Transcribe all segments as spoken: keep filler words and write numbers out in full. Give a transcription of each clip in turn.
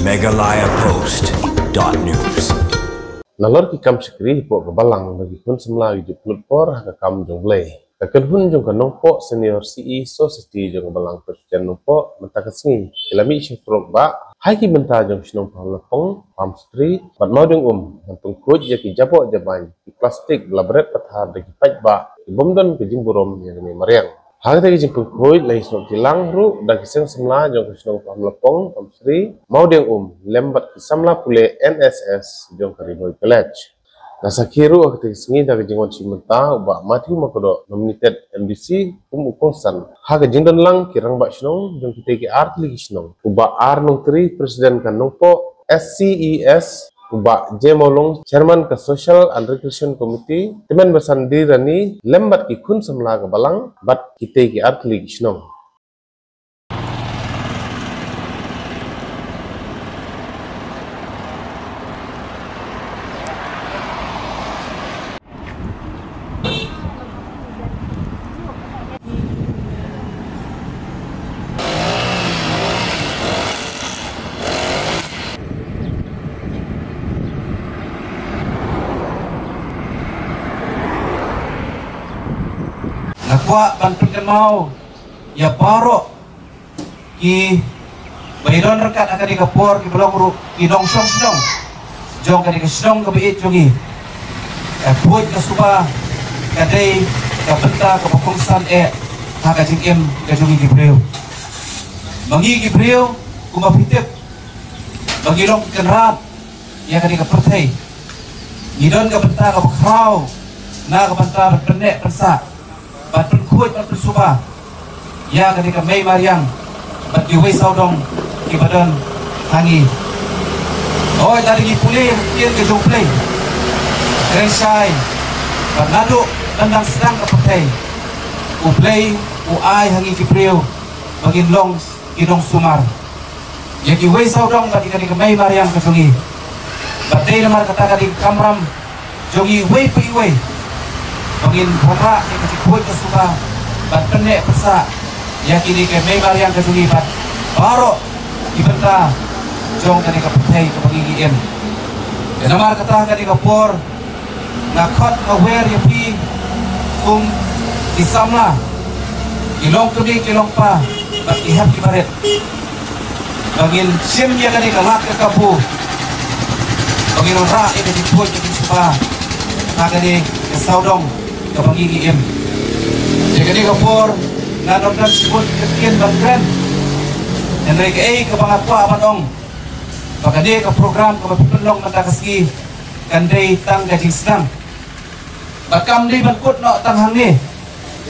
Meghalaya Post dot news. Nalor ki kam shakri hapoh ka balang ba ki khun samla ki ju pynlut por ha ka kam jong U Blei. Ka kynhun jong ka Nongpoh Senior C E Society jong ka balang Christian Nongpoh mynta ka sngi ki la mih shaphrang ba ha ki bynta jong shnong Pamlapong, Palm Street bad Mawdiangum ban pynkhuid ïa ki jaboh jabain ki plastik ba la bret pathar da ki paidbah ki bym don ka jingburom ïa kane mariang. Ha kata ka jingpynkhuid la ïasnoh tilang ruh da ki seng samla jong ka shnong Pamlapong, Palm Street, Mawdiangum lem bad ki samla pule N S S jong ka Ri Bhoi College. La sakhi ruh ha kata ka sngi da ka jingwan shim bynta u Bah Matthew Makdoh, nominated M D C, kum u kongsan ha ka jingdon lang ki rangbah shnong jong kita ki artylli ki shnong, u Bah R Nongtri, President ka Nongpoh S C E S, u Bah J Mawlong, Chairman ka Social and Recreation Committee, Tymmen Basan D Rani lem bad ki khun samla ka balang bad kita ki artylli ki shnong. Nga kwah ban pynkynmaw ïa baroh kiba ïadon ryngkat ha kane ka por, kiba long ruh ki nongshong shnong jong kane ka shnong kaba ïeit jong ngi. Ka khuid ka suba ka dei ka bynta kaba kongsan eh ha ka jingim ka jong ngi ki briew. Ma ngi ki briew, kumba phi tip, ma ngi long ki kynrad ïa kane ka pyrthei. Ngi don ka bynta kaba khraw na ka bynta ban pynneh pynsah, ban pynkhuid ban pynsuba ïa kane ka mei mariang bad kiwei sawdong kiba don ha ngi. Hooid, lada ngi pule ïa ka ktien ka jong U Blei, kren shai ba naduh myndang sdang ka pyrthei, U Blei u ai ha ngi ki briew ba ngin long ki nongsumar ïa kiwei sawdong bad ïa kane ka mei mariang ka jong ngi. Bad dei namar kata ka dei ka kamram jong ngi iwei pa iwei ba ngin wanrah ïa ka jingkhuid ka suba ban pynneh pynsah ïa kine ki mei mariang ka jong ngi bad baroh ki bynta jong kane ka pyrthei kaba ngi im. Namar kata ha kane ka por nga khot nga wer ïa phi kum ki samla, ki longkmie ki longpa bad ki hep ki barit, ba ngin shim ïa kane ka lad ka kabu, ba ngin wanrah ïa ka jingkhuid ka jingsuba ha kane ka sawdong kaba ngi im. Ïa kane ka por ngan ym don shuh ka ktien ban kren, hynrei kaei kaba nga kwah ban ong, ba kane ka program kaba pynlong mynta ka sngi kan dei tang ka jingsdang. Bad kam dei ban kut noh tang hangne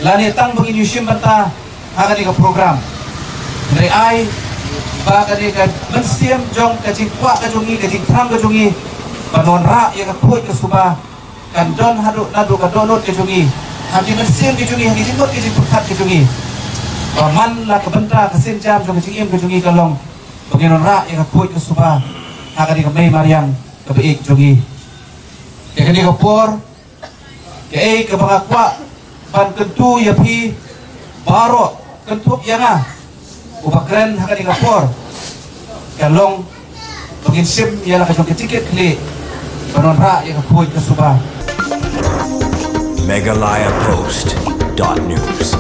lane tang ba ngin ïa shim bynta ha kane ka program. Hynrei ai ba kane ka mynsiem jong ka jingkwah ka jong ngi, ka jingthrang ka jong ngi ban wanrah ïa ka khuid ka suba kan don haduh naduh ka dohnud ka jong ngi, ha ki mynsiem ka jong ngi, ha ki jingmut ki jingpyrkhat ka jong ngi, ba man la ka bynta ka sienjam jong ka jingim ka jong ngi ka long ba ngin wanrah ïa ka khuid ka suba ha kane ka mei mariang kaba ïeit jong ngi. Ïa kane ka por, kaei kaba nga kwah ban kyntu ïa phi baroh, kynthup ïa nga uba kren ha kane ka por, ka long ba ngin shim ïa la ka jong ka jingkitkhlieh ban wanrah ïa ka khuid ka suba. Meghalaya Post dot news.